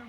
တဲ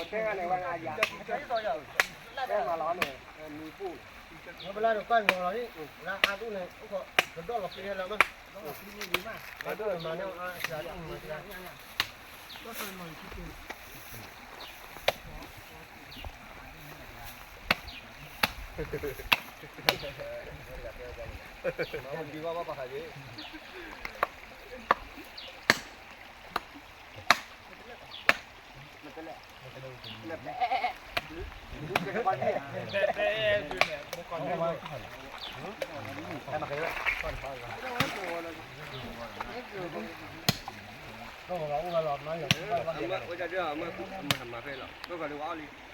ဂၤန့ၣ်ဝဲဒၣ်ယၤ, တဲမၤလီၤန့ၣ်, မံၤပူၣ်, ဝဲပလၢဒိးကွၢ်ညီလီၤန့ၣ်, လၢအါဒိၣ်န့ၣ် အိၣ်ခိးကဒီၣ်လီၤပျံၤဟဲလၢမး, အါဒိၣ်န့ၣ်မၤန့ၢ်အါစှၤဒိၣ်မၤစှၤ, မၤဝဲက့ၤဘၣ်ဘၣ်ပှၤခါက့ၤ မၤဖဲလီၤ, မၤဖဲလီၤ, မၤဖဲလီၤ,